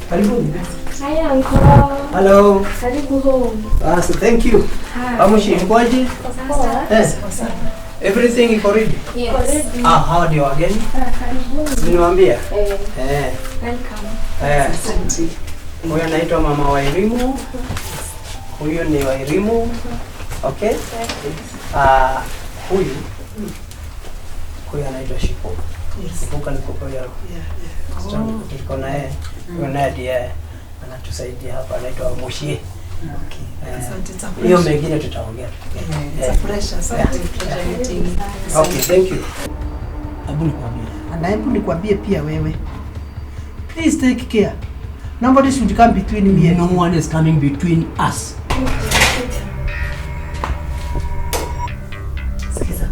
Karibuni. Hi uncle. Hello. Karibu home. Basi, thank you. Hi. Amushi, mkoaje? Poa. Yes. Everything iko ready? Yes. Ready. Ah, hawa ndio wageni. Ah, karibuni. Niwaambia. Eh, Eh. welcome. Eh. Huyu anaitwa Mama Wairimu. Huyu ni Wairimu. Okay? Ah, huyu anaitwa Shipo. Yes. Kumbuka nilikuwa Yeah, yeah. niko na yeye. Huyu naye ndiye anatusaidia hapa, anaitwa Mushie. Okay. Eh, Asante, it's a Hiyo pleasure. mengine tutaongea. Yeah, it's a pleasure. Asante, pleasure meeting. Okay, thank you. Hebu nikwambie. Na hebu nikwambie pia wewe. Please take care. Nobody should come between me and No you. one is coming between us. Sikiza.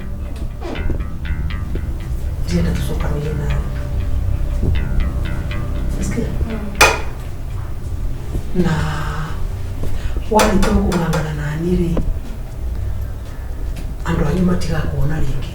Ndienda tucokanire nawe. Sikia. Na warĩkia kũng'ang'ana nani rĩ, andũ anyu matigakuona rĩngĩ.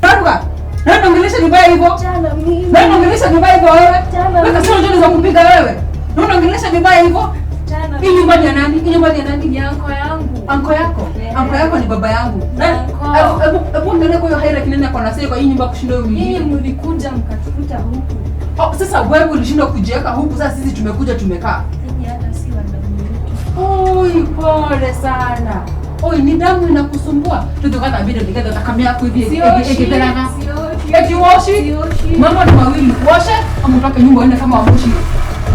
Ruka. Wewe unaongelesha vibaya hivyo? Jana mimi. Wewe unaongelesha vibaya hivyo wewe? Jana Wewe kasema unajua za kupiga wewe. Wewe unaongelesha vibaya hivyo? Jana. Hii nyumba ni ya nani? Hii nyumba ni ya nani? Ni uncle yangu. Anko yako? Yeah. Anko yako ni baba yangu. Anko. Hebu hebu angalia kwa hiyo hierarchy nani ako na say kwa hii nyumba kushinda huyu Nyinyi mwingine. mlikuja mkatukuta huku. Oh, sasa wewe ulishindwa kujiweka huku, sasa sisi tumekuja tumekaa. Nyinyi hata si wa damu yetu. Oi, pole sana. Oi, ni damu inakusumbua. Tutokana bila nikaza takamia yako hivi Sioshi. ekiteranga. Sioshi. Eti woshi? Sioshi. Mambo ni mawili, uoshe ama utoke nyumba uende kama wamoshi.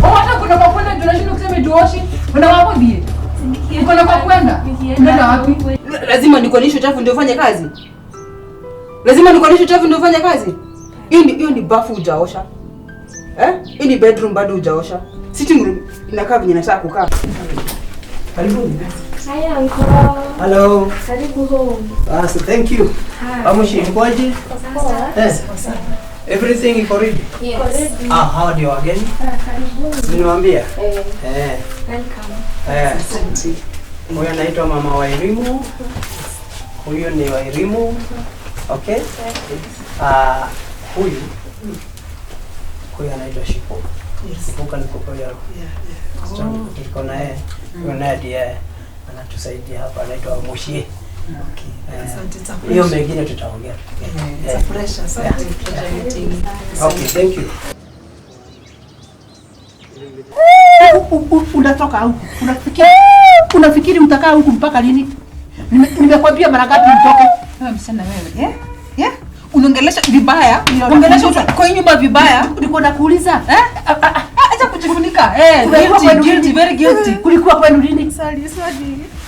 Oh, hata kuna kwa kwenda tunashindwa kusema eti uoshi. Una wapo die? Uko na kwa kwenda? Nikienda Unaenda wapi? huko. Lazima nikuonyeshe uchafu ndio ufanye kazi. Lazima nikuonyeshe uchafu ndio ufanye kazi. Hiyo ni bafu hujaosha. Eh? Hii ni bedroom bado hujaosha. Sitting room inakaa venye nataka kukaa. Karibuni. Hi uncle. Hello. Karibu home. Basi, thank you. Hi. Amushi, mkoaje? Poa. Yes. Everything iko ready? Yes. Ready. Ah, hawa ndio wageni. Ah, karibuni. Niwaambia. Eh, Eh. welcome. Eh. Asante. Huyu anaitwa Mama Wairimu. Huyu ni Wairimu. Okay? Ah, huyu anaitwa Shipo. Yes. Kumbuka nilikuwa Yeah, yeah. niko na yeye. Huyu naye ndiye anatusaidia hapa, anaitwa Mushie. Okay. Eh, Asante, it's a Hiyo pleasure. mengine tutaongea. Yeah, it's a pleasure. Asante, pleasure meeting. Okay, thank you. Unatoka huku. Unafikiri utakaa huku mpaka lini? Nimekwambia mara ngapi utoke? Wewe msichana wewe, eh? Yeah? Unaongelesha vibaya, Ndio, unaongelesha nakuuliza. kwa hii nyumba vibaya. Nilikuwa nakuuliza. Eh? Acha kujifunika. Eh, Kulikuwa guilty, kwenu guilty, lini? very guilty. Kulikuwa kwenu lini?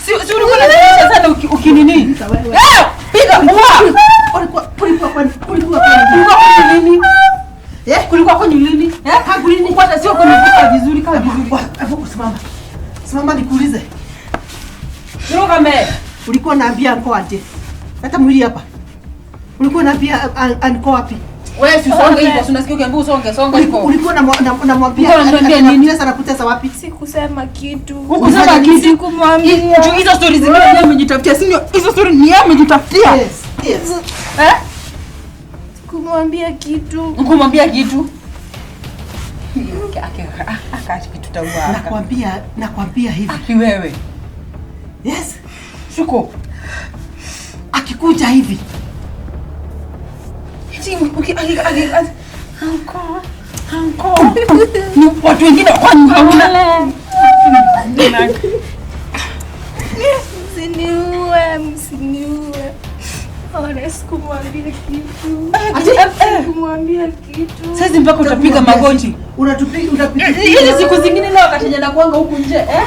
Si ulikuwa unajificha sana ukinini. Wewe. Eh, piga ua. Kulikuwa kwenu kulikuwa kwenu lini? Kulikuwa kwenu lini? Eh? Kulikuwa kwenu lini? Eh? Tangu lini? Kwanza sio kunivuta vizuri kama vizuri. Hebu simama. Simama nikuulize. Ruka me. Ulikuwa unaambia anko aje? Hata mwili hapa. Ulikuwa unaambia anko wapi? Wewe si usonge hivyo, si unasikia ukiambiwa usonge, songa hivyo. Ulikuwa unamwambia Ulikuwa unamwambia nini? anakutesa na kutesa wapi? Sikusema kitu. Hukusema kitu. Sikumwambia. Juu hizo stories zingine yeye amejitafutia, si ndio? Hizo story ni yeye amejitafutia. Yes. Yes. Eh? Sikumwambia kitu. Nikumwambia kitu. Akakitutaua. Nakwambia hivi. Aki wewe. Yes. Shuko. Akikuja hivi. Si uki aki aki anko. Anko. Ni watu wengine kwani hauna. Msiniue, msiniue. Ole, sikumwambia kitu. Sikumwambia kitu. Sasa mpaka utapiga magoti. Unatupiga unapiga. Hizi siku zingine leo wakati anakuanga huku nje, eh?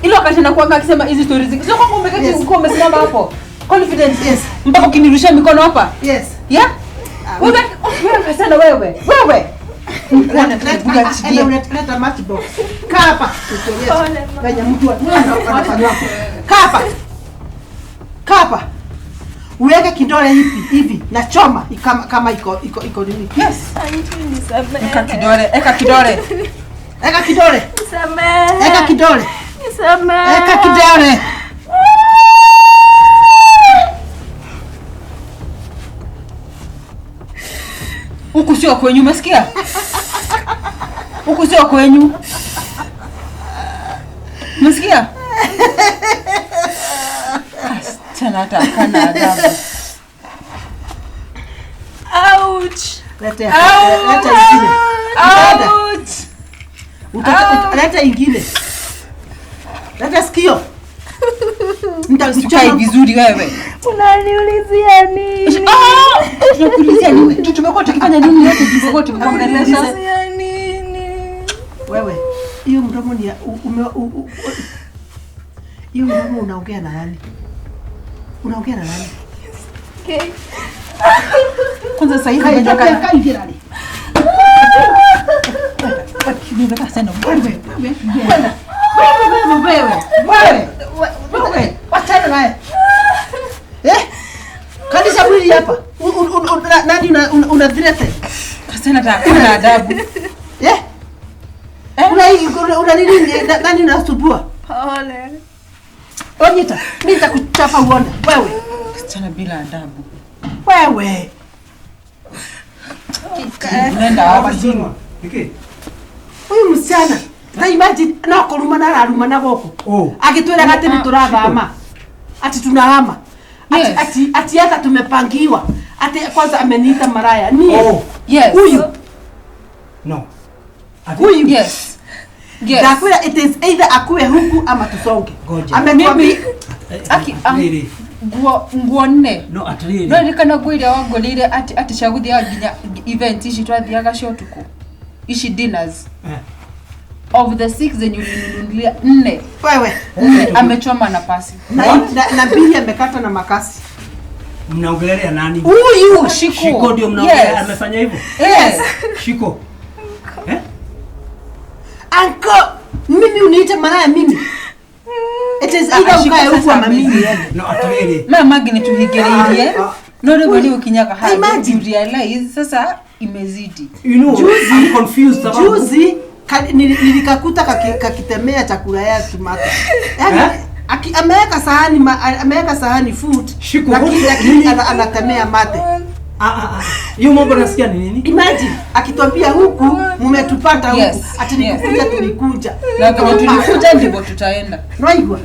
Ile wakati anakuanga akisema hizi stories zingine. Sio kwamba umeketi Yes. uko umesimama hapo. Confidence. Yes. Mpaka ukinirushia mikono hapa. Yes. Yeah? Wewe wewe sana wewe. Wewe. Leta matchbox. Kaa hapa. Pole, mama. Venye mtu anafanywa. Kaa hapa. Kaa hapa. Uweke kidole hivi hivi na choma kama iko nini? Yes. Auntie, nisamehe. Eka kidole, eka kidole. Eka kidole. Nisamehe. Eka kidole. Nisamehe. Eka kidole. Huku sio kwenyu, umesikia? Huku sio kwenyu. Umesikia? Tena hata akana adabu. Ouch. Leta leta ingine. Ouch. Leta ingine. Leta sikio. Ukae Nitakuchoma vizuri wewe. Unaniulizia nini? Ah! Tunakuulizia nini? Tumekuwa tukifanya nini yote tumekuwa tukikuongelesha? Unaniulizia nini? Wewe. Hiyo mdomo ni hiyo mdomo unaongea na nani? Unaongea na nani? Okay. Kwanza sasa hivi Kai unajua kai jirani. Wewe wewe wewe Wewe, wachana naye. Eh? Kalisha mwili hapa. Nani una threaten? Kasema hata adabu. Eh? Una nini nani unasubua? Pole. Onyita, mimi nitakuchapa uone. Wewe. Kasichana bila adabu. Wewe. Nenda hapa. Niki? Huyu msichana. Ta imagine no kurumana ararumana gũkũ. Oh. Agĩtwĩraga atĩ nĩ tũrathama. Ati tunahama. Ati Yes. ati hata tumepangiwa. Ati kwanza ameniita maraya. Ni Oh. Yes. huyu. No. Huyu. Yes. Yes. Ndakwĩra it is either akue huku ama tusonge. Ngoja. Ametuambia Aki, Rĩrĩ. Nguo nne. No atĩrĩrĩ. No ririkana nguo iria wangũrĩire ati cia gũthiaga nginya event ici twathiaga cia ũtukũ. Ici dinners. Eh. Of the 6 zenye ulininunulia 4. wewe. 4 amechoma na pasi. Na mbili amekata na makasi. Mnaongelea nani? Huyu Shiko. Shiko ndio mnaongelea Yes. amefanya hivyo? Yes. Shiko. Eh? Anko, mimi uniite maraya mimi. It is either Shiko ukae huku sasa ama mimi amezidi. niende. No atĩrĩrĩ. Maya mangĩ nĩ tũhingĩrĩirie. Ah, ah. No rĩu nĩ ũkinyaga handũ Imagine. you realize sasa imezidi. You know, I'm confused sababu. Juzi nilikakuta kakitemea chakula ya tomato. Yaani Eh? ameweka sahani ameweka sahani food Shiko, lakini nini? anatemea mate. Hiyo mambo nasikia ni nini? Imagine akituambia huku mmetupata huku Yes, ati nikukuja tulikuja. Na kama tulikuja ndivyo tutaenda. Unaigua?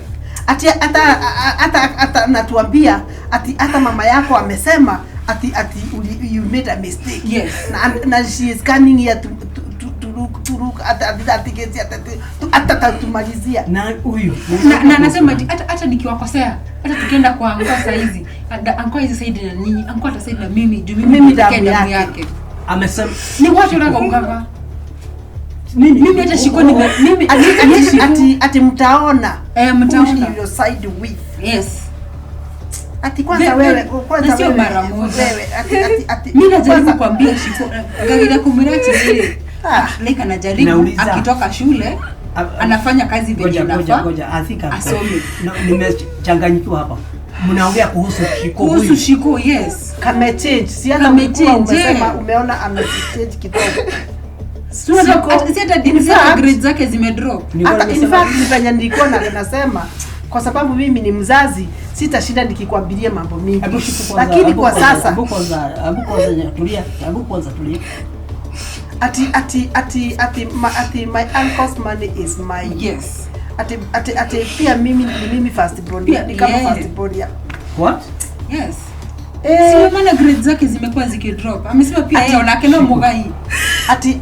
Ati hata natuambia ati hata mama yako amesema ati you made a mistake. Yes. Na she is coming here to look at ati tumalizia. Na huyu. Na anasema ati hata nikiwakosea hata tukienda kwa anko saa hizi anko hizi saidi na ninyi anko atasaidi na mimi juu mimi damu damu yake. yake. Amesema Ni watu uraga nini? Mimi hata shiko ni mimi Ati mtaona. Mtaona. Who you side with. Yes. Ati kwanza wewe kwanza na sio wewe mara moja. Wewe ati Mimi najaribu kuambia shiko ngagire kumwira ati like anajaribu Nauliza. akitoka shule anafanya kazi venye inafaa. Ngoja, I think Asome. Nimechanganyikiwa hapa. Mnaongea kuhusu Shiko huyu. Kuhusu Shiko, yes. Kame change. Si hata Kame ulikuwa change, umesema eh. umeona ame change kidogo. Si hata In fact- grades zake zimedrop. Nilikuwa Hata in nimesema- fact ni venye nilikuwa nasema kwa sababu mimi ni mzazi sitashinda nikikwambilia mambo mingi. Hebu Shiko kwanza, Lakini hebu kwa kwanza, sasa hebu kwanza tulia, hebu kwanza tulia. Ati my uncle's money is mine. Yes. Ati pia mimi ni mimi first born. Pia, Ni kama yeah. first born ya. What? Yes. Sio maana grades zake zimekuwa zikidrop. Amesema pia yeye onake no mugai. Ati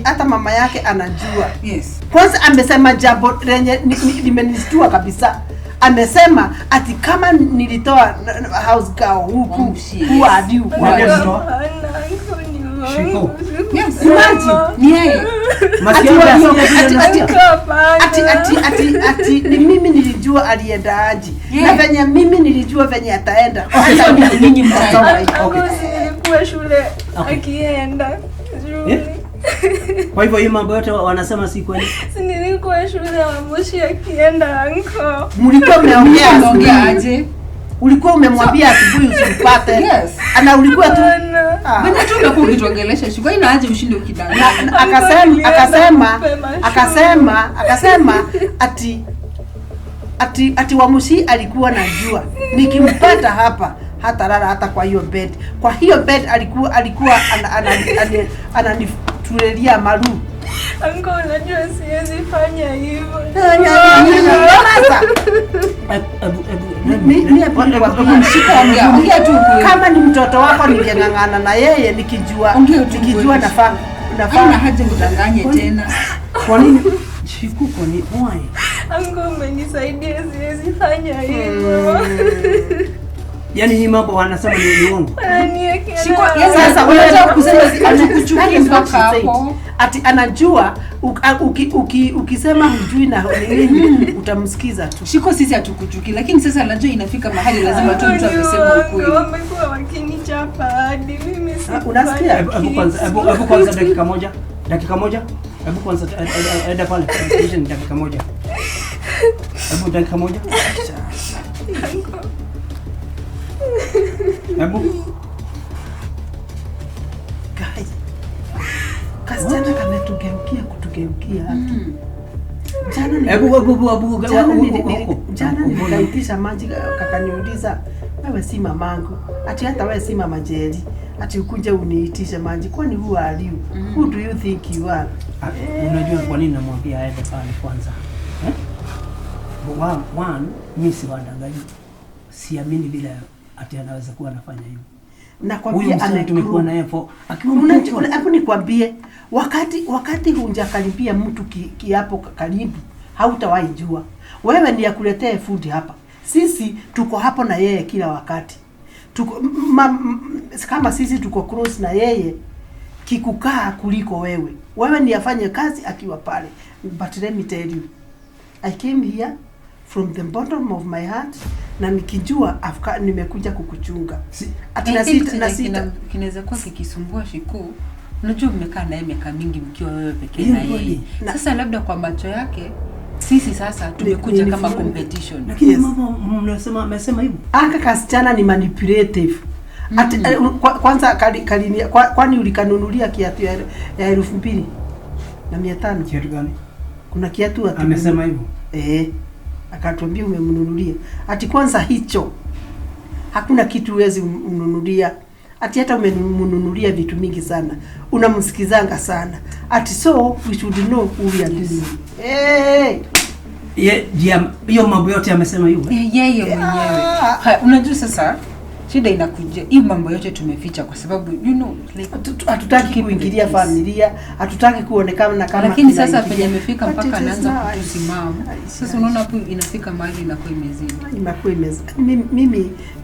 hata mama yake anajua. Yes. Kwanza amesema jambo lenye limenishtua kabisa. Amesema ati kama nilitoa house girl huku who are you? Who Shiko. Yes. Imagine. Ni yeye. Ati ni mimi nilijua alienda aje. Yeah. Na venye mimi nilijua venye ataenda. Sasa ninyi mtaenda. Okay. Nilikuwa shule akienda shule. Kwa hivyo hii mambo yote wanasema si kweli. Si nilikuwa shule wa Moshi akienda anko. Mlikuwa mmeongea Mnaongea aje? Ulikuwa umemwambia asubuhi usimpate. Yes. Ana ulikuwa tu Mbona tu umekuwa ukituongelesha shuka ina aje ushinde ukidanganya. Akasema ati Wamushi alikuwa najua nikimpata hapa hata lala hata kwa hiyo bed. Kwa hiyo bed alikuwa ananitulelia maru. Anko, unajua siwezi fanya hivyo. Nyamaza. Ebu ebu Mi hebu nikwambie. Ongea, ongea tu ukweli. Kama ni mtoto wako ningeng'ang'ana na yeye nikijua Ongea tu nikijua ukweli. nafaa Haina nafaa haja udanganye tena. Kwa nini? Shiku, kwa nini? Why? Anko, umenisaidia, siwezi fanya hivyo. Yaani hii mambo wanasema ni uongo. Wananiwekea Shiko, dawa. yes, Sasa wewe Unataka kusema hatukuchukii mpaka mpaka hapo. hapo. Ati anajua ukisema hujui na nini utamsikiza tu. Shiko, sisi hatukuchuki, lakini sasa najua inafika mahali lazima tu mtu Ni amesema uongo, ukweli. wamekuwa wakinichapa hadi mimi Unasikia? Hebu hebu kwanza, hebu kwanza dakika moja. Dakika moja. Hebu kwanza enda pale. Station dakika moja. Hebu dakika moja. Hebu Guys. Kasichana kametugeukia kutugeukia haki. Jana hebu hebu hebu jana huko. jana nilikaitisha maji, kakaniuliza, "Wewe si mamangu, ati hata wewe si mama Jerry, ati ukuje uniitishe maji, kwani who are you? Who do you think you are?" Ah, unajua kwa nini namwambia aende pale kwanza? Eh? One, mimi siwadanganyi. Siamini vile ati anaweza kuwa anafanya hivyo. Huyu Nakwambia msichana tumekuwa amegrow. naye for akiwa mtoto. Hebu nikwambie, wakati hujakaribia mtu kiapo karibu, hautawahi jua. Wewe ni akuletee food hapa, sisi tuko hapo na yeye kila wakati. Tuko kama sisi tuko close na yeye kikukaa kuliko wewe. Wewe ni afanye kazi akiwa pale. But let me tell you, I came here from the bottom of my heart na nikijua nimekuja kukuchunga. Ati na I think sita, na chenye sita. Kinaweza kuwa kikisumbua Shiku, unajua mmekaa naye miaka mingi mkiwa wewe pekee Hiyo na yeye. kweli. Sasa labda kwa macho yake sisi sasa tumekuja kama competition. Lakini Yes. mama mnasema amesema hivyo. Aka kasichana ni manipulative. Ati, kwanza kwani ulikanunulia kiatu ya 2500? Kiatu gani? Kuna kiatu ati Amesema hivyo. Eh, akatuambia umemnunulia. Ati kwanza hicho hakuna kitu huwezi mnunulia. Ati hata umemnunulia vitu mingi sana, unamsikizanga sana. Ati so we should know who we are dealing with. Hey! Ye, hiyo mambo yote amesema hivyo. Eh? Yeye mwenyewe. Haya, unajua sasa shida inakuja, hii mambo yote tumeficha kwa sababu like Hatutaki to keep kuingilia the peace. familia, hatutaki kuonekana kama Lakini sasa tunaingilia. penye imefika But mpaka it is anaanza now, kutusimama. Sasa unaona hapo inafika mahali inakuwa imezidi. Imekuwa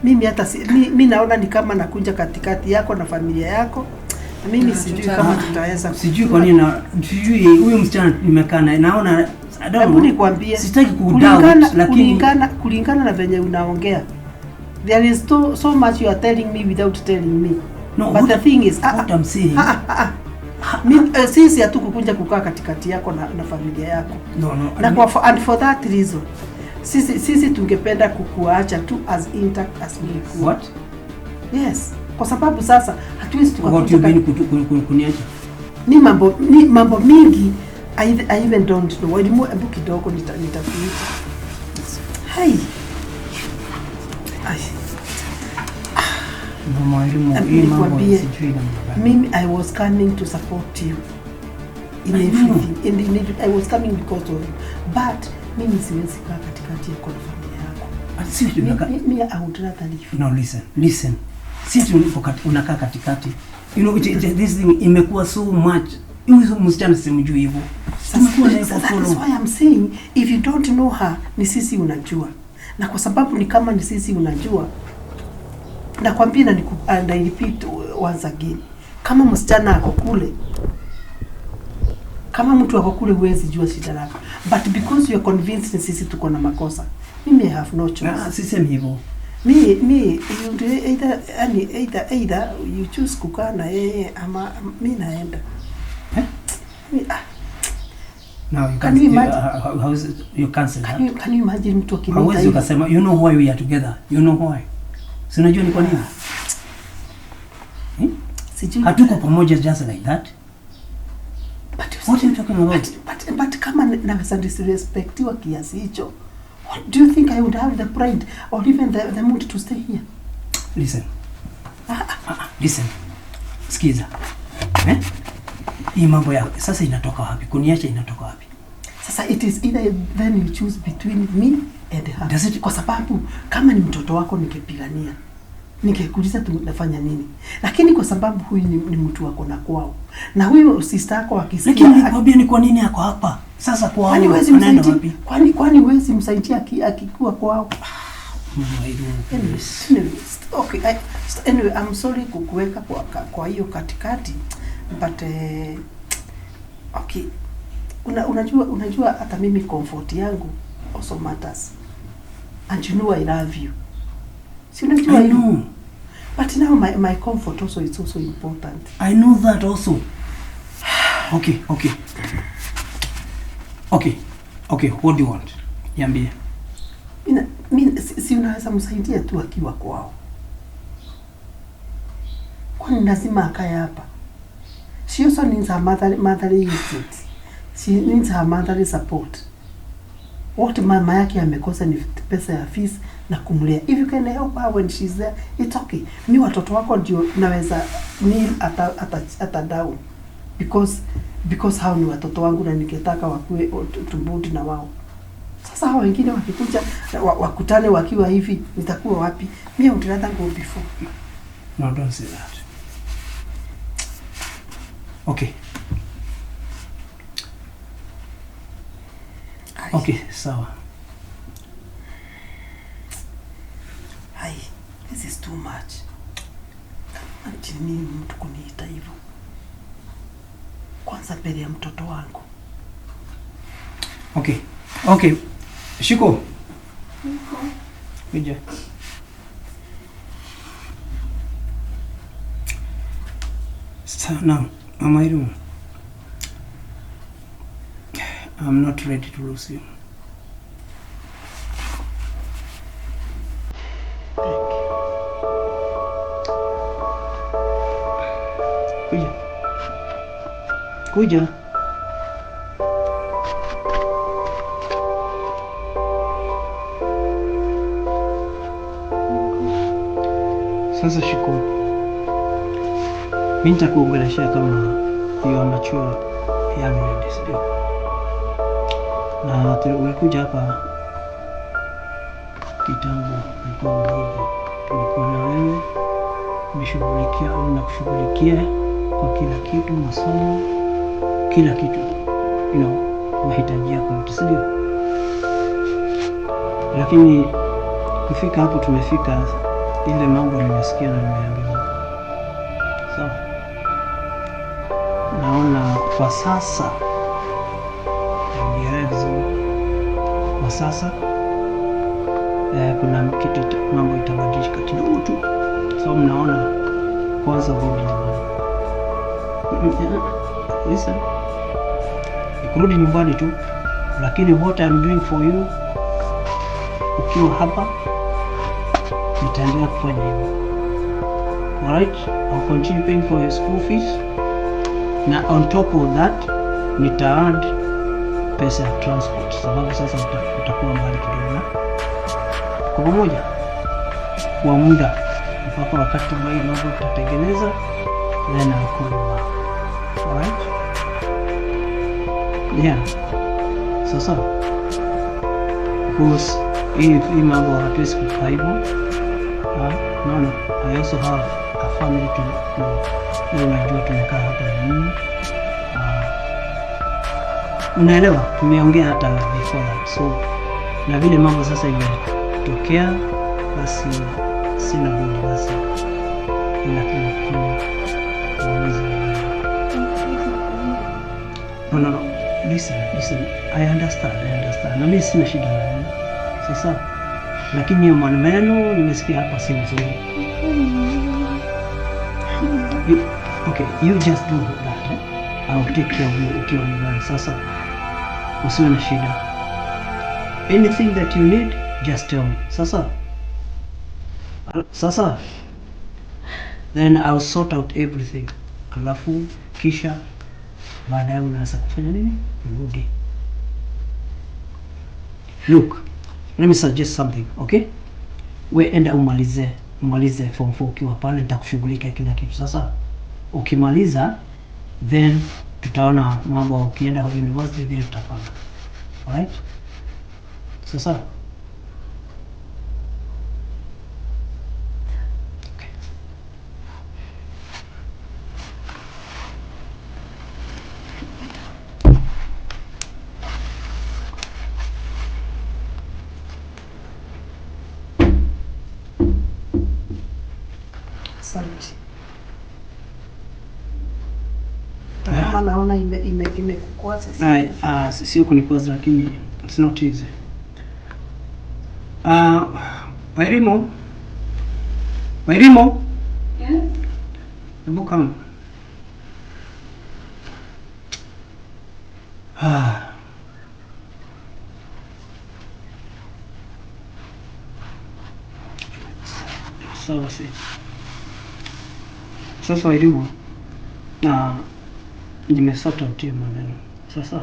mimi hata mi naona ni kama nakuja katikati yako na familia yako. Na mimi Na sijui kama tutaweza. Sijui kwa nini na sijui huyu msichana nimekaa naye naona, I don't Hebu know. nikwambie, Sitaki kudoubt lakini kulingana na venye unaongea, there is so much you are telling me without telling me. No, But the thing is, what I'm saying sisi hatukukuja kukaa katikati yako na familia yako. No. Na and for that reason, sisi tungependa kukuacha tu as intact as mlikuwa. What? Yes, kwa sababu sasa hatuwezi What you tukakuja mean kuniacha? Ni mambo mingi I even don't know. Walimu, hebu kidogo nitakuita. Hai. Ai. Mama elimu Hebu hii mambo nikwambie, sijui namna gani. mimi I was coming to support you in I know. everything. In I was coming because of you. But mimi siwezi kaa katikati yako na familia yako. Ah, si Mi I would rather leave. No, listen, listen. Si ati unakaa katikati. This thing imekuwa so much. Huyu msichana simjui hivyo. Tumekuwa naye So for so that is long. why I'm saying, if you don't know her, ni sisi unajua. Na kwa sababu ni kama ni sisi unajua, nakwambia and I repeat once again, kama msichana ako kule, kama mtu ako kule, huwezi jua shida lako, but because you are convinced ni sisi tuko na makosa, mimi I have no choice. Ah, sisemi hivyo. Mi you do either, yani either you choose kukaa na yeye ama mi naenda. Eh? Mi, ah, Now you Can can't, you imagine? How is it, you cancel that. Can you imagine mtu akiniita Hauwezi hivi? ukasema you know why we are together. You know why. Si unajua ni kwa nini? Hmm? Sijui. Hatuko pamoja just like that. But you What are you talking about? But kama naweza disrespectiwa kiasi hicho, what do you think I would have the pride or even the mood to stay here? Listen. Ah, ah, listen. Sikiza. Eh? Hii mambo ya sasa inatoka wapi? Kuniacha inatoka wapi? Sasa it is either then you choose between me and her. Does it- Kwa sababu kama ni mtoto wako ningepigania, ningekuuliza tunafanya nini, lakini kwa sababu huyu ni mtu wako na kwao, na huyu sister yako akisikia, Lakini nikwambia ni kwa nini ako hapa sasa kwao, kwani huwezi anaenda msaidia? wapi? Kwani huwezi msaidia akikuwa kwao? Mama Irungu, Anyway, please. anyway, okay, anyway, I'm sorry kukuweka kwa hiyo katikati, but okay, unajua hata mimi comfort yangu also matters, and you know I love you, si unajua I hivyo? know. But now my comfort also is also important. I know that also. Okay. Okay, what do you want? Niambie. Mina, si unaweza msaidia tu akiwa kwao? Kwani lazima akae hapa? She also needs her motherly instinct. She needs her motherly support. What mama yake amekosa ni pesa ya fees na kumlea. If you can help her when she's there, it's okay. Mi watoto wako ndio naweza kneel ata down because hao ni watoto wangu na ningetaka wakue tumbudi na wao. Sasa hao wengine wakikuja wakutane wakiwa hivi, nitakuwa wapi? Mi I would rather go before. No, don't say that. Okay. Ai, Okay, sawa. Ai, this is too much. Ati mimi mtu kuniita hivyo, kwanza mbele ya mtoto wangu. Okay. Shiko. Kuja. Now, Mama Irungu, I'm not ready to lose you. Thank you. Kuja. Kuja. Sasa Shiko, mimi nitakuongelesha kama you are mature young lady, sio? Na ulikuja hapa kitambo, ulikuwa mdogo, tulikuwa na wewe, nimeshughulikia na kushughulikia kwa kila kitu, masomo, kila kitu, mahitaji yako yote, si ndio? Lakini kufika hapo tumefika, ile mambo nimesikia na nimeambiwa, sawa. Naona kwa sasa, nielewe vizuri, kwa sasa kuna kitu mambo itabadilika kidogo tu, sababu mnaona kwanza urudi nyumbani. Listen, ni kurudi nyumbani tu, lakini what I'm doing for you ukiwa hapa nitaendelea kufanya hivyo. Alright, I'll continue paying for your school fees, na on top of that nita add pesa ya transport, sababu sasa utakuwa mbali kidogo na kwa pamoja kwa muda mpaka wakati hii mambo tutatengeneza, then I'll call you back. Alright? Yeah. Sasa because hii mambo hatuwezi kukaa hivyo. No. I also have a family to wewe unajua tumekaa hapa na nini. Unaelewa, tumeongea hata before that. So na vile mambo sasa imetokea, basi sina budi basi ila tu kufanya uamuzi. No. Listen, listen. I understand, I understand. Na mimi sina shida na wewe. Sasa lakini hiyo maneno nimesikia hapa si mzuri. Okay, you just do that. Eh? I'll take care of you ukiwa nyumbani. Sasa usiwe na shida. Anything that you need, just tell me. Sasa sasa then I'll sort out everything. Alafu kisha baadaye unaweza kufanya nini? Urudi. Look, let me suggest something, okay? We enda umalize form 4 ukiwa pale, nitakushughulika kila kitu. Sasa ukimaliza then Tutaona mambo ukienda university vile tutapanga. Alright? Sasa okay. Asante. Kama naona imekukwaza sana. Aye, sio kunikwaza lakini it's not easy. Wairimu. Wairimu. Yes? Hebu come. Ah. Sawa si. Sasa Wairimu, na nimesort out hiyo maneno. Sasa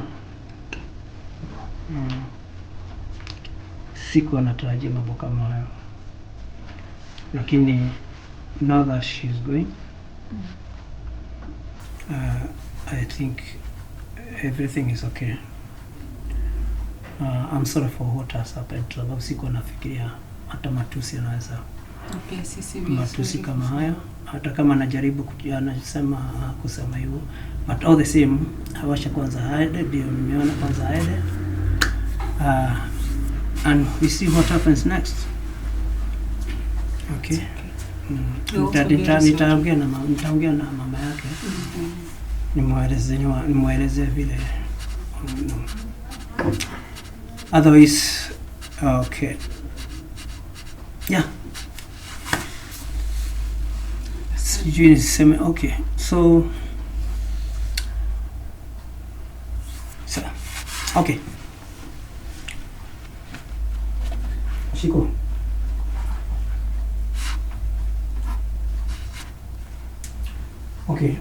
sikuwa natarajia mambo kama hayo, lakini now that she's going, I think everything is okay. I'm sorry for what has happened, sababu sikuwa nafikiria hata matusi yanaweza Pia sisi matusi kama haya, hata kama anajaribu anasema kusema hivyo, but all the same, wacha kwanza aende, ndio nimeona kwanza aende, and we see what happens next. Okay. We also very sorry. Nitaongea na mama yake, nimweleze vile. Otherwise, okay. Yeah. Sijui niseme okay. So okay. Shiko. Okay,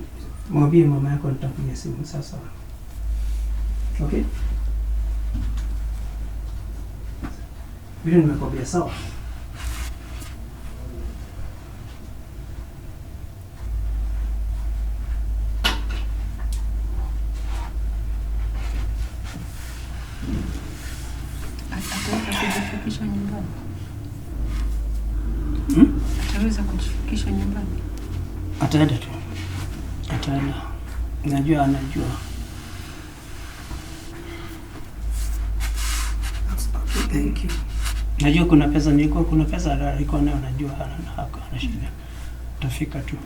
mwambie mama yako nitapiga simu sasa. Okay? Vile nimekwambia, sawa? Ataweza kujifikisha nyumbani? Hmm? Ataweza kujifikisha nyumbani? Ataenda tu. Ataenda. Najua anajua. Okay, thank you. Najua kuna pesa nilikuwa, kuna pesa alikuwa nayo, najua hana shida. Tafika tu.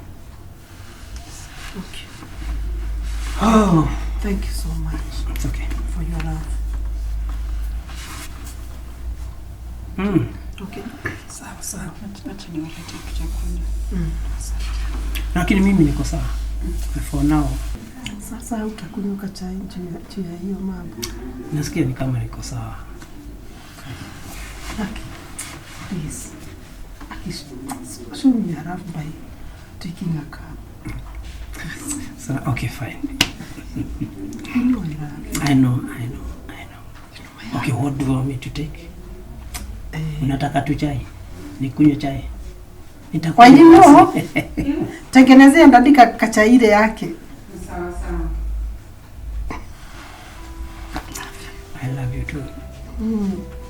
Okay. Oh, Thank you so much it's okay. for your love. Okay. Sawa sawa. Acha niwalete chakula. Lakini mimi niko sawa. For now, Sasa utakunywa kachai juu ya hiyo mambo. nasikia ni kama niko sawa. Okay. Please. Aki, show me your love by taking a cup. So, okay, fine. You know I love you. I know, I know, I know. Okay, what do you want me to take? Unataka tu chai? Nikunywe chai? Nitakunywa. Wairimu, tengenezea ndandika kachai ile yake. Sawa sawa. I love you too.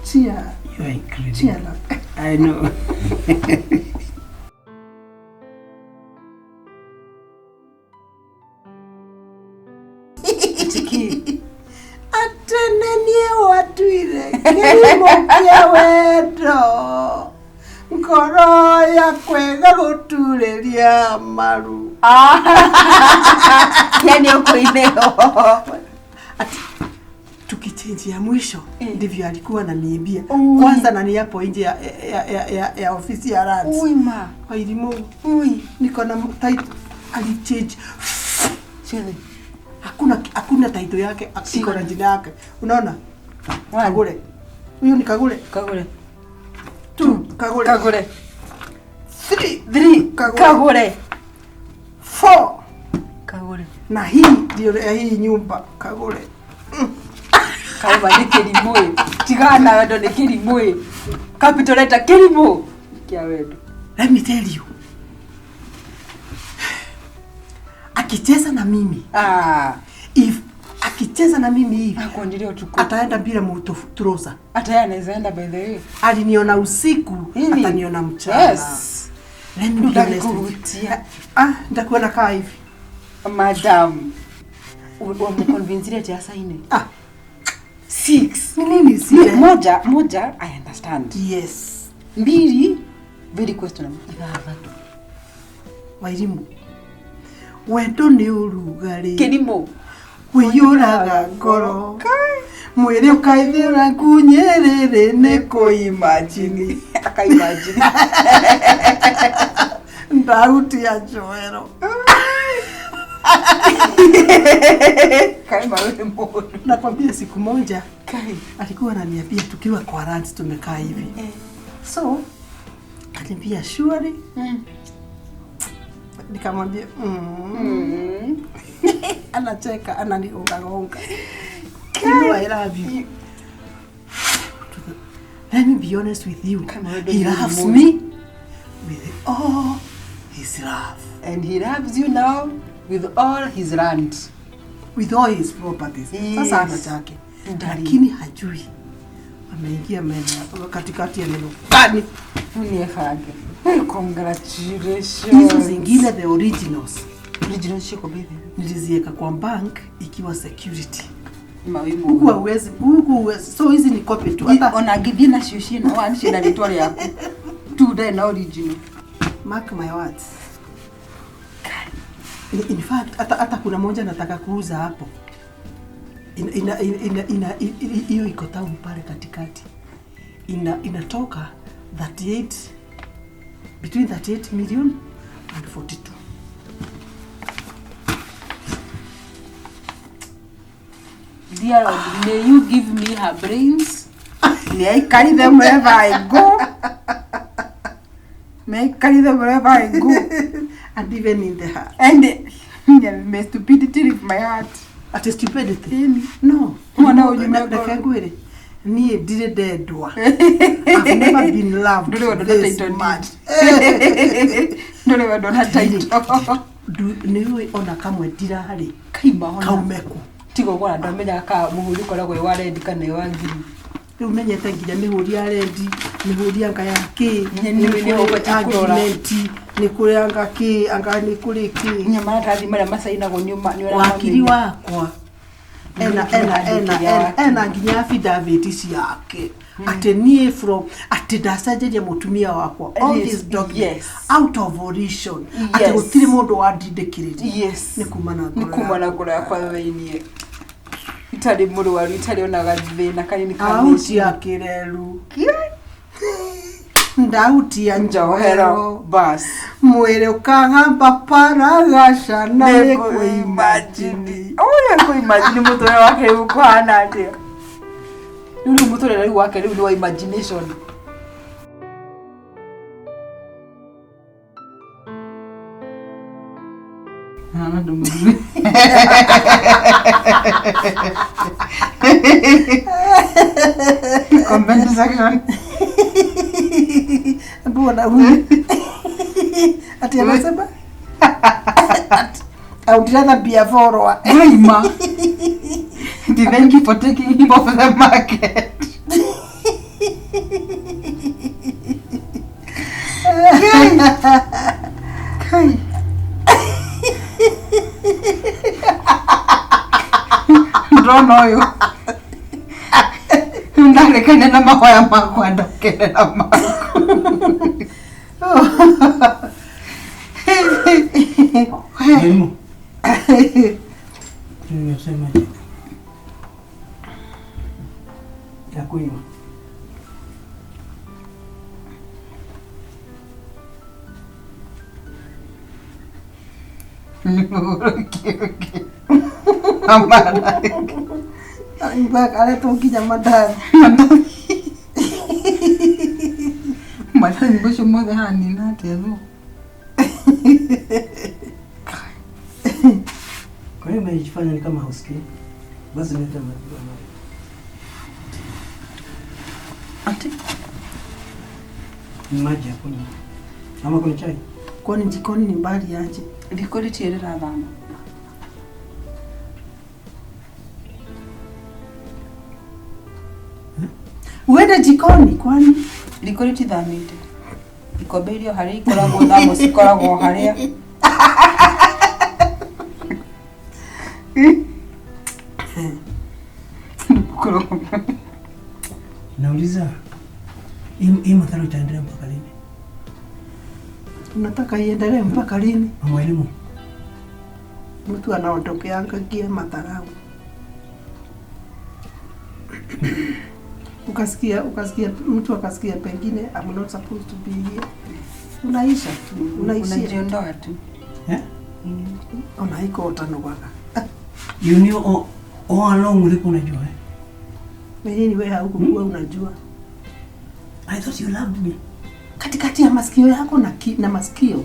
Cheer. You are incredible. Cheer up. I know. Tiki. Atene niĩ watuire kĩhumo kĩa wendo ngoro yakwa ĩgagũturĩria maru. Yani uko ineo. Ati tukichange ya mwisho ndivyo alikuwa ananiimbia. Ui. Kwanza nani hapo nje ya ofisi ya Rats. Ui ma. Wairimu, Ui. niko na title alichange. Chini. Hakuna title yake, iko na jina yake. Unaona? Kagure. Huyu ni Kagure. Kagure. 2 Kagure. Kagure. 3 3 Kagure. Kagure. 4 Kagure. Na hii ndio ya hii nyumba Kagure. Kauma ni kĩrimũ. Tigana na wendo nĩ kĩrimũ. Capital letter kĩrimũ. Kĩa wendo. Let me tell you. Akicheza na mimi. Akicheza na mimi hivi Akuonjelea utukufu. Ataenda bila muturosa. Hata yeye anaweza enda, by the way. Aliniona usiku, Nini? ataniona mchana. Yes. Let me be honest with you. Nitakuvutia. Ah, nitakuwa nakaa hivi. Madam. Wamconvince ati asaini. Ah, 6. ni nini sile? Moja, moja, I understand. Yes. Mbili, very questionable. Ithathatũ. Wairimu. Wendo nĩ ũrugarĩ. Kĩrimũ. Ũiyũraga ngoro. Mwĩrĩ ũkaithĩra ngunyĩrĩrĩ nĩ kũimagine. Akaimagine. Ndauti ya njoero. Kai mawe mũndũ. Nakwambia siku moja Kai. Alikuwa ananiambia tukiwa kwa lunch tumekaa hivi. So akaniambia, "Surely?" Nikamwambia. Anacheka, ananigonga-gonga. "You know I love you." Let me be honest with you. Kama wewe He ndio loves Mungu. me with all his love. And he loves you now with all his land. With all his properties. Yes. Sasa ana chake. Ndani. Lakini hajui. Ameingia meno katikati ya meno gani. Uniefage. Congratulations. Hizo zingine, the originals, Original shiko, baby. Niliziweka kwa bank ikiwa security. Mawimu. Huku hauwezi, huku huwezi. So hizi ni copy tu. Hata Ona ngithie nacio ciĩna one ciĩna rĩtwa rĩaku tu ndarĩ na original. Mark my words. In fact, hata kuna moja nataka kuuza hapo. Ina hiyo iko town pale katikati. Inatoka 38, between 38 million and 42. Dear Lord, may you give me her brains. May I carry them wherever I go. May I carry them wherever I go. And even in the heart. And yeah, may stupidity leave my heart. At stupidity. Ĩni. No. Mwana ũyũ nĩ Reke ngwĩre. Niĩ ndirĩ ndendwa. I've never been loved Ndũrĩ wendwo na this title much. deed. Ndũrĩ wendwo na title. Nĩ ũĩ ona kamwe ndirarĩ Kaima ona. Kaume kũ. Tiga ũguo ona ndamenyaga ka mũhũri ũkoragwo wĩ wa red kana wĩ wa green. Rĩu menyete nginya mĩhũri ya red, mĩhũri anga ya kĩ, Nĩ- nĩ- nĩ ũbatiĩ kũrora. agreement, nĩ kũrĩ anga kĩ, anga nĩ kũrĩ kĩ. Nginya maratathi marĩa macainagwo nĩ ũramamenya. Wakiri wakwa ena Nĩ ena, ena nginya affidavit ciake atĩ niĩ from atĩ ndacenjeria mũtumia wakwa all these documents out of volition, atĩ gũtirĩ mũndũ wandindĩkĩrĩria. Nĩ kuma na Nĩ ngoro kuma na yakwa. ngoro yakwa thĩiniĩ, itarĩ mũrwaru, itarĩ ona gathĩna kanini ka Auti ya kĩreru, ndauti ya njohero njohero. Bas. Mwĩrĩ ũkagamba paragacana nĩ kũimagine. Ũrĩa kũimagine mũtũrĩre wake rĩu kũhana atĩa rĩu mũtũrĩre rĩu wake rĩu nĩ wa imagination. Hana ndũmĩrĩre. Comment section. Mbona huyu ati anasema I would rather be a follower. Aima. Thank you for taking him off the market. Kai. Kai. Ndona ũyũ ndarekane na mahoya makwa ndokerera maku. Mwalimu. Nimesema je? Ya kunywa. Amara. Aretwo nginya mandathi. Mandathi macio mothe hanina atĩa thũ? Kwa hiyo umejifanya ni kama husikii? Basi nilete maji. Ati Ni maji ya kunywa. Ama kuna chai? Kwani jikoni ni mbali aje? Riko rĩtirĩ rĩrathama. Uende jikoni kwani? Riko rĩtithamĩte. Ikombe irio harĩa ikoragwo, thamo cikoragwo harĩa. Nauliza, hii madhara itaendelea mpaka lini? Unataka iendelee mpaka lini? Mama Elimu. Mtu anaondokeanga kia madharau. Ukasikia mtu akasikia pengine I'm not supposed to be here. Unaisha tu, unaishia. Unajiondoa tu. Eh? Unaiko utanugaga. You knew all along ulikuwa unajua eh? Nini wewe haukuwa unajua? I thought you loved me. Katikati ya masikio yako na masikio.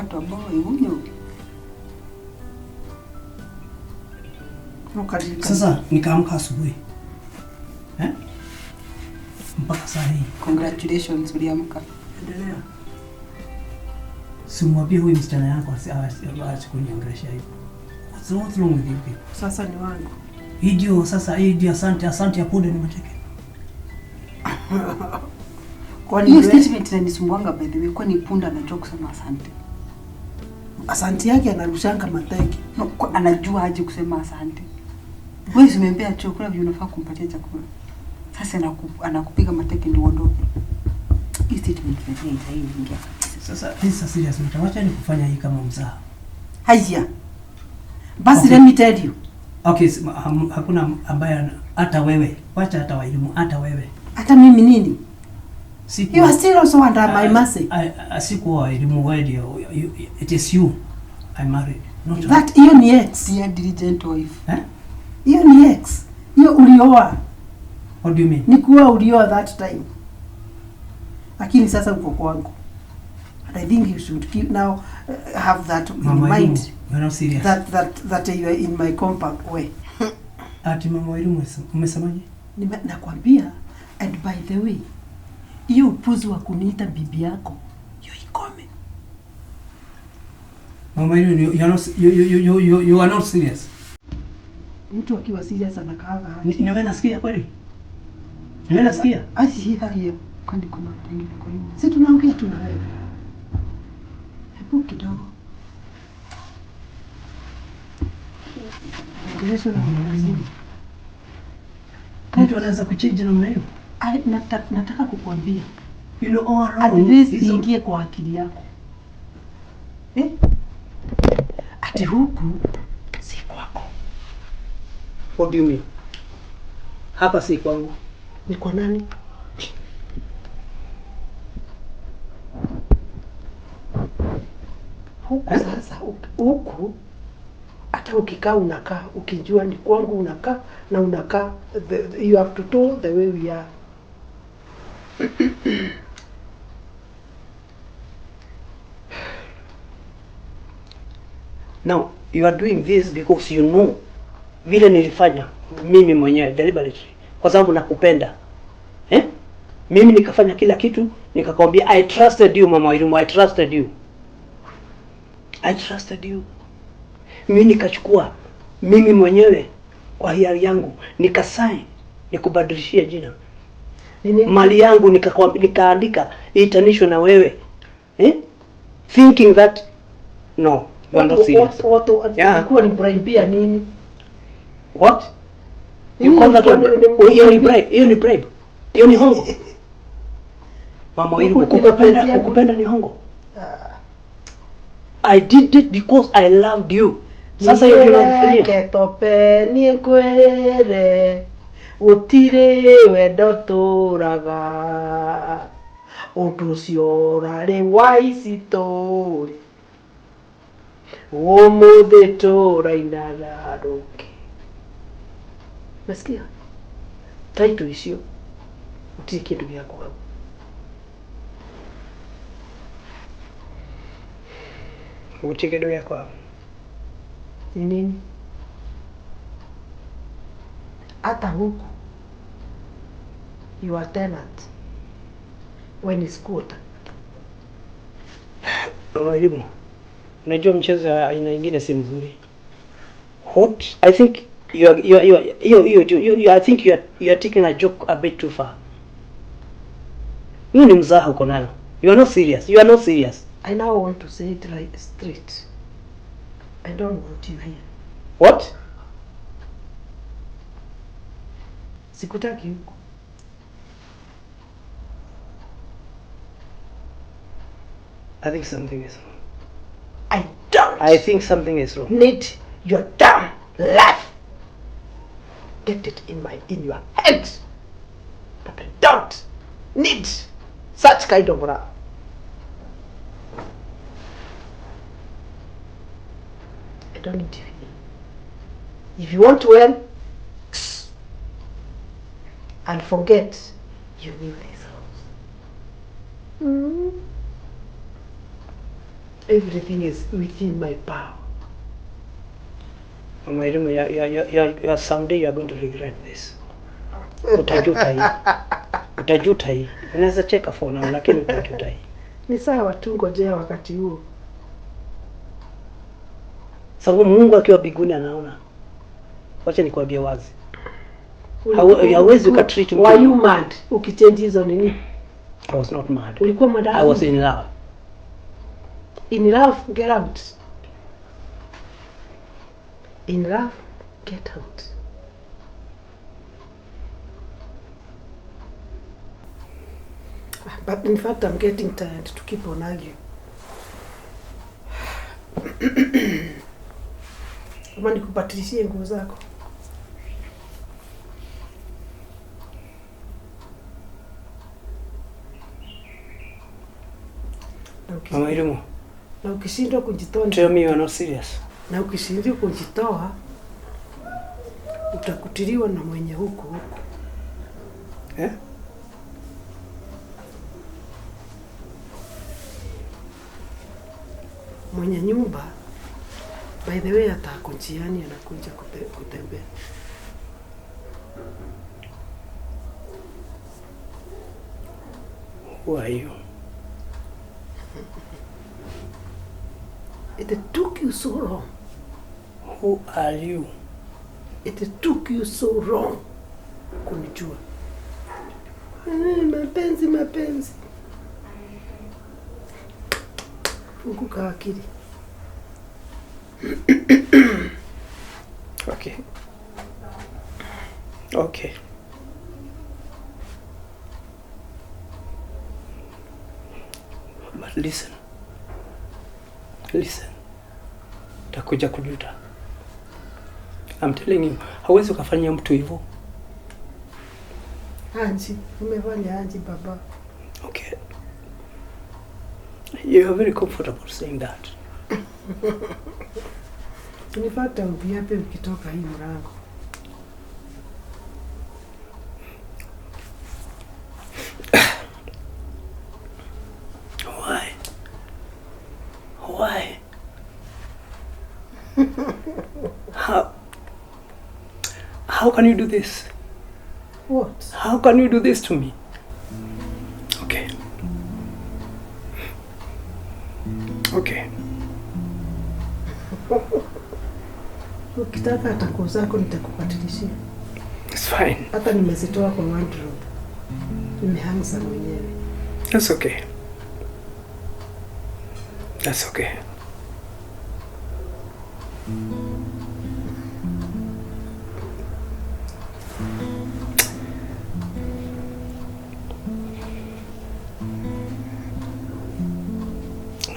Tobo igunyo. Sasa nikaamka asubuhi. Eh? Mpaka saa hii. Congratulations uliamka. Endelea. Simwambie huyu msichana yako asikuniongelesha hivyo. What's wrong with you people? Sasa ni wangu. Hii ndio sasa, hii ndio asante ya punde nimeteke. Kwani hiyo statement inanisumbuanga by the way, kwani punda anajua kusema asante? Asante yake anarushanga mateke. No, anajua aje kusema asante? Wewe umempea chakula vile unafaa kumpatia chakula. Sasa anakupiga mateke ndio uondoke. Hii statement inaingia. Sasa this is serious matter. Wacha nikufanya hii kama mzaha. Haya. Basi okay. Let me tell you. Okay, hakuna ambaye hata wewe. Wacha hata walimu, hata wewe. Hata mimi nini? Siku, you are still also under my mercy. Sikuwa elimu wewe, it is you I married. Not that hiyo ni ex. Dear diligent wife. Eh? Hiyo ni ex. Hiyo ulioa. What do you mean? Ni kuwa ulioa that time. Lakini sasa uko kwangu. And I think you should keep now have that in Mama mind. You are not serious. That you are in my compound way. Ati mama elimu umesemaje? Nakwambia, and by the way, hiyo upuzi wa kuniita bibi yako, hiyo ikome. Mama you are not, you are not serious. Mtu akiwa serious anakaaga. Ni wewe nasikia kweli? Ni wewe nasikia? Asi hiyo. Kwani kuna pengine kwa hiyo. Si tunaongea tu na wewe. Hebu kidogo. Ongelesha na mwanadamu. Mtu anaweza kuchange namna hiyo? Nataka kukuambia. You know, all at least ingie kwa akili yako. Eh? Ati huku si kwako. What do you mean? Hapa si kwangu. Ni kwa nani? Huku sasa, huku hata ukikaa unakaa ukijua ni kwangu unakaa na unakaa you have to do the way we are. Now you are doing this because you know vile nilifanya mimi mwenyewe deliberately kwa sababu nakupenda. Eh? Mimi nikafanya kila kitu nikakwambia I trusted you Mama Elimu, I trusted you. I trusted you. Mimi nikachukua mimi mwenyewe kwa hiari yangu nikasign nikubadilishia jina. Nini? Mali yangu nikaandika itanishwe na wewe. Eh? Thinking that no, you are not serious. What Yeah. Kwa ni bribe nini? What? You call that one? Hiyo ni bribe, hiyo ni bribe. Hiyo ni hongo. Mama Elimu, kukupenda ni hongo. I did it because I loved you. Sasa hiyo ndio unafanya. Tope ni kwere utire wendo turaga undu ucio urari wa ici turi umuthi turainaga rũngĩ. Nasikia title icio gũtirĩ kĩndũ gĩa kwaga. Gũtirĩ kĩndũ gĩa kwaga. Ni nini? Hata huku you are tenant when it's quarter. Mwalimu, unajua mchezo wa aina nyingine si mzuri. What? I think You are, you are, you are, you, you, you, you, I think you are taking a joke a bit too far. Hiyo ni mzaha uko nayo. You are not serious. You are not serious. I now want to say it right straight. I don't want you here. What? Sikutaki huko. I think something is wrong. I don't I think something is wrong. need your damn life. Get it in your head that I don't need such kind of love. I don't need you here. If you want to end, and forget you knew this house. Everything is within my power. Mama Irimo, someday you are going to regret this. Utajuta hii. Utajuta hii. Unaweza cheka for now, lakini utajuta hii. Ni sawa tu, ngojea wakati huo. Sababu Mungu akiwa mbinguni anaona. Wacha nikwambie wazi. Hauwezi ukatreat mtu- Were you mad ukichange hizo nini? I was not mad. Ulikuwa mad? I was in love. In love, get out. In love, get out. But in fact, I'm getting tired to keep on arguing. Ama nikupatilishie nguo zako? Mama Irimo, Na ukishindwa kujitoa tell me you are not serious. Na ukishindwa kujitoa utakutiliwa na mwenye huku huku. Eh? Mwenye nyumba, by the way, hata ako njiani anakuja kutembea. Who are you? It took you so long. Who are you? It took you so long kunijua. Mapenzi, mapenzi. Funguka akili. Okay. Okay. But listen. Listen. Utakuja kujuta. I'm telling you, hauwezi ukafanyia mtu hivyo. Anji, umefanya anji baba. Okay. You are very comfortable saying that. In fact, I'll be happy ukitoka hii mlango. Why? Why? How? How can you do this? What? How can you do this to me? Okay. Okay. Ukitaka hata nguo zako nitakupatilishia. It's fine. Hata nimezitoa kwa wardrobe. Nimehang za mwenyewe. That's okay. That's okay.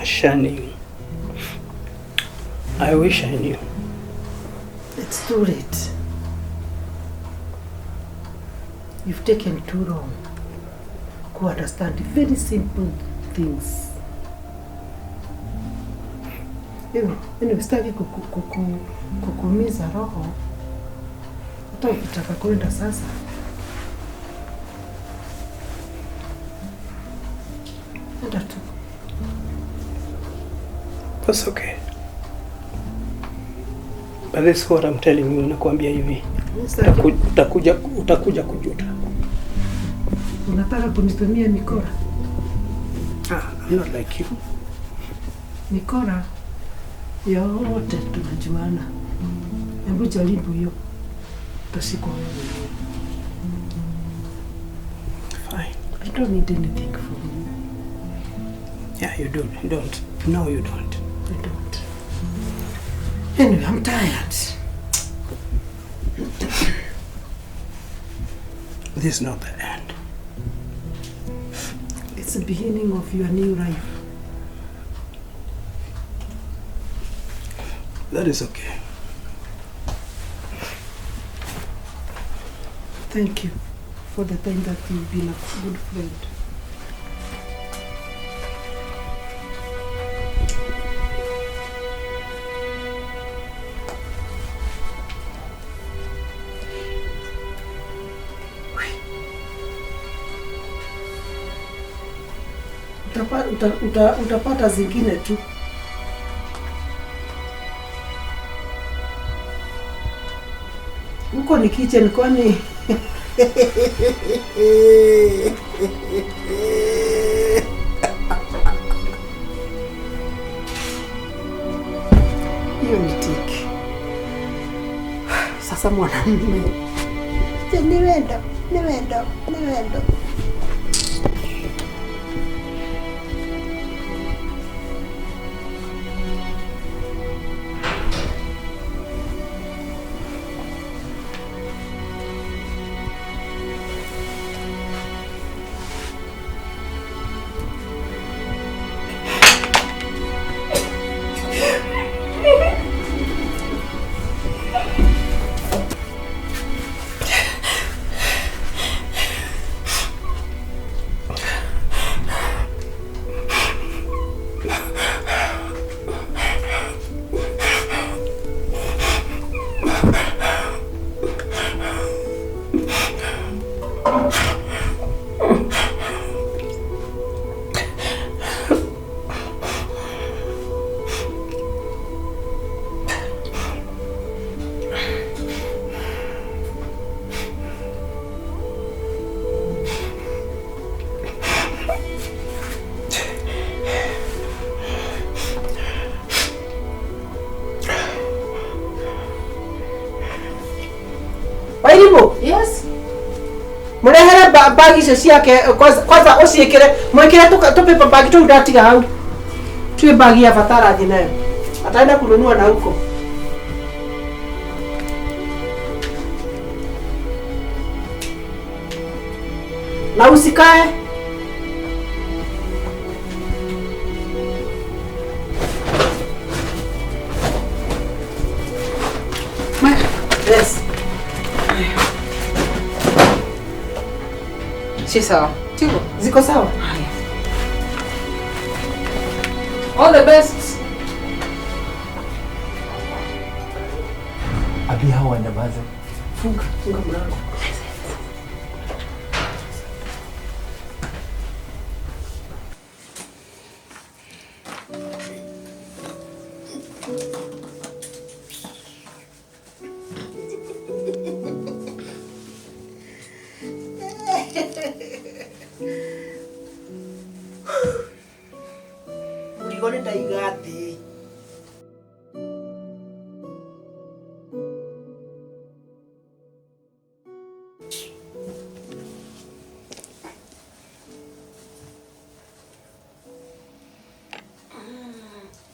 Shani, I wish I knew. It's too late. You've taken too long to understand very simple things. Anyway, sitaki kukuumiza roho. Hata ukitaka kwenda sasa. Enda tu. That's okay. But this is what I'm telling you, nakwambia hivi. Sitaki. Utakuja kujuta. Unataka kunitumia mikora? Ah, I'm not like you. Mikora yote tunajuana. Hebu jaribu hiyo. Utashikwa wewe mwenyewe. Fine. I don't need anything from you. Yeah, you don't. You don't. No, you don't. I don't. Anyway, I'm tired. This is not the end. It's the beginning of your new life. That is okay. Thank you for the time that you've been a good friend. Utapata zingine tu. Huko ni kitchen kwani? Hiyo ni tiki. Sasa mwanamume. Ni wendo, ni wendo, ni wendo. Wairimu. Yes. Murehere bagi icio ciake kwanza uciikire mwikire tu paper bag tu ndatiga hau. Tuwe bagi ya bata arathiĩ nayo. Ataenda kununua na huko. Na usikae. Yes. Si sawa. Tiko. Ziko sawa? Haya. All the best. Abi hawa wanyamaze. Funga, funga mlango.